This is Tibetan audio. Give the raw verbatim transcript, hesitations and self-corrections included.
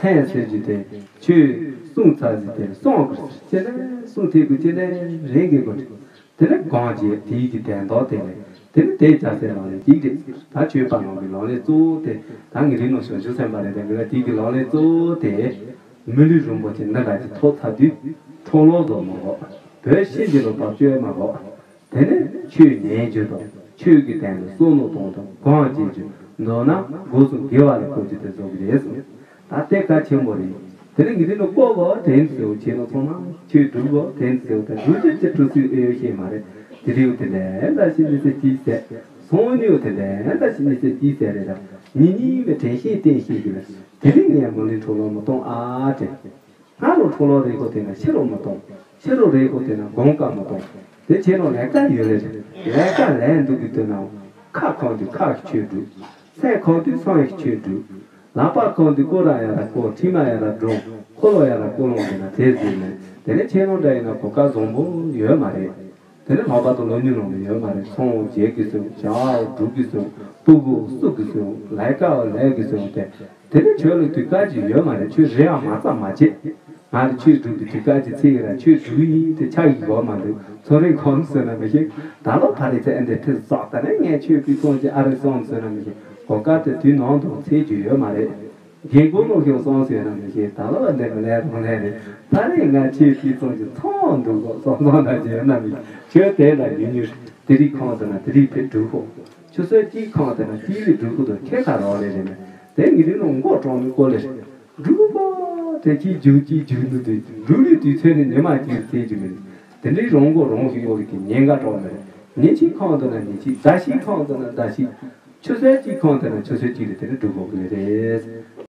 ཐལ་ཟེར་རྒྱུ་དེ་ཆོས་གསུངས་ཚར་ཟིན་དེ་གསུང་དགོས་ཟེར། ཅི་ནས་གསུང་ཐེབས་དགོས། ཅི་ནས་རེད་དགོས་དགོས། དེ་ནས་གང་བྱས་དེའི་གི་དོན་དག་དེ་ནས་དེ་ནས་དེ་རྒྱལ་སྲས་ལག་ལེན་གཅིག་རེད། ད་ཆོས་པ་ནང་གི་ལག་ལེན་གཙོ་བོ་དེ་ད་ངེད་རིགས་ནང་བྱང་ཆུབ་སེམས་དཔའ་རེད། དེ་གི་ལ་དེའི་གི་ལག་ལེན་གཙོ་བོ་དེ་མི་ལུས་རིན་པོ་ཆེ་འདི་འདྲ་ཅིག་ཐོབ་ཚར་དུས་འཕྲོ་བརླག་བཟོ་མ་དགོས། བོད་ཤིང་གི་ལོ་བབ་བཅོས་མ་དགོས། དེ་ནས་ཆོས་ཉན་རྒྱུ་དང་ཆོས་ཀྱི་དོན་ལ་བསམ་བློ་གཏོང་དང་གང་བྱེད་རྒྱུ་མདོར་ན་སྒོ་གསུམ་དགེ་བ་ལ་བཀོལ་རྒྱུ་དེ་བཟོ་གི་རེད་གསུངས། ད་དེ་གལ་ཆེན་པོ་རེད། དེ་ནས་ངེད་དེ་ནས་ལྐོག་གོ་དྲན་ཟེར་བ་བྱས་ན་ཚང་མ་ཆོས་སྒྲུབ་གོ་དྲན་ཟེར་བ་དང་སྒྲུབ་རྒྱུ་ཅི་སྒྲུབ་ཚུལ་ཨེ་ཡོད་ཤེས་མ་རེད། དེ་རིང་དེ་ལས་ད་ཕྱི་ཉིན་ཚེ་གཅིག་ཟེར། སང་ཉིན་དེ་ལས་ད་ཕྱི་ཉིན་ཚེ་གཅིག་ཟེར་རེད། ད་ཉིན་གཉིས་པའི་དྲན་ཤེས་བསྟེན་ཤེས་ཀྱི་ལ་དེ་རིང་ངས་མ་ལུས་འཕྲོ་བརླག་མ་གཏོང་ཨ་དྲན། སྔ་རུ་འཕྲོ་བརླག་རེད་ཁོ་དེ་ན་ཕྱི་རུ་མི་གཏོང་། ཕྱི་རུ་རེད་ཁོ་དེ་ན་སྒོམ་ཀ་མི་གཏོང་། དེ་ཕྱི་རུ་ལས་ཀ་ཡོད་རེད། ལས་ཀ་ལས་འདུག་གི་དུས་ན་ཁ་གང་དུས་ཁ་གི་ཆོས་སྒྲུབ། སེམས་གང་དུས་སེམས་ཀྱི་ཆོས་སྒྲུབ། ལག་པ་གང་དུས་སྐོར་ར་ཡ་ར་སྐོར། མཆིལ་མ་ཡ་ར་སྒྲོན། འཁོར་ལོ་ཡ་ར་སྐོར་ལོང་དེ་ན་དེ་ཟིན་ནས་དེ་ནས་ཕྱི་རུ་འདྲ་ཡིན་ན་གོ་སྐབས་བཟང་པོ་ཡོད་མ་རེད། དེ་ནི་ལྷག་པར་དུ་ལོ་ཉུང་ནང་ལ་ཡོད་མ་རེད། ཚོང་བརྗེ་གི་སོང་། བྱ་བ་སྒྲུབ་གི་སོང་། སྤུ་གུ་བསུ་གི་སོང་། ལས་ཀ་ལས་གི་སོང་སྟེ། དེ་ནི་ཁྱོད་ལ་དུས་སྐབས་ཅིག་ཡོད་མ་རེད། ཁྱོད་རེ་བ་མ་རྩ་མ་བྱེད། ང་ལ་ཆོས་སྒྲུབ་ཀྱི་དུས་སྐབས་ཅིག་ཚིག་ར་ཆོས་སྒྲུབ་ཡིན་དེ་ཆགས་ཀྱི་གོ་མ་འདུག་ཚོ་རིང་གོམས་ཟེར་ན་མི་ཤེས། ད་ལོ་ཕ་རེ་ཚེ་ཨ་འདི་ཁྲི་ཟག་ད་ནས་ངས་ཆོས་པའི་ཚོང་ཅིག་ཨ་རེ་སོང་ཟེར་ན་མི་ཤེས། གོ་སྐབས་དེ་དུས་ནང་དུ་ཚེ་རྒྱུ་ཡོད་མ་རེད། རྒན་རྒོན་ལོ་ཤོར་སོང་ཟེར་ན་མི་ཤེས། ད་ལོ་འདི་མི་ལས་རང་ལས་རེད། ད་རེས་ང་ཆོས་པའི་ཚོང་ཅིག་ཚོང་འདུག་གོ་སོང་སོང་ད་ཅི་ཡོད་ན་མི་ཤེས། ཁྱོད་དེ་ལ་ཉུང་ཉུང་དེ་རིགས་ཁོང་ཟེར་ན་དེ་རིགས་ཕེབས་འགྲུབ་གོ་ཆུ་ཚོད་གཅིག་ཁོང་དེ་ན་དེའི་རིགས་འགྲུབ་གོ་དོ་ཁྱེད་ཁ་རོག་རེད་རེད་མེད། དེ་ངེད་རིགས་ནང་མགོ་གྲོང་ནས་ཀོ་ལེ་རེད། འགྲུལ་པོ་དེ་གཅིག་རྒྱུག་གཅིག་རྒྱུག་འདུག་དེ་འགྲུལ་ལུས་དུས་ཚོད་ནི་ཉི་མ་གཅིག་ཟེར་རྒྱུ་མིན། དེ་འདྲའི་རང་མགོ་རང་ཞིག་ཡོད་རིགས་ཀྱི་ཉེན་ཁ་གྲོགས་མེད། ཉིན་གཅིག་ཁོང་དུ་ན་ཉིན་གཅིག་ཟླ་གཅིག་ཁོང་དུ་ན་ཟླ་གཅིག་ཆུ་ཚོད་གཅིག་ཁོང་དུ་ན་ཆུ་ཚོད་གཅིག་རེ་དེ་འདྲ་འགྲུལ་དགོས་ཀྱི་རེད།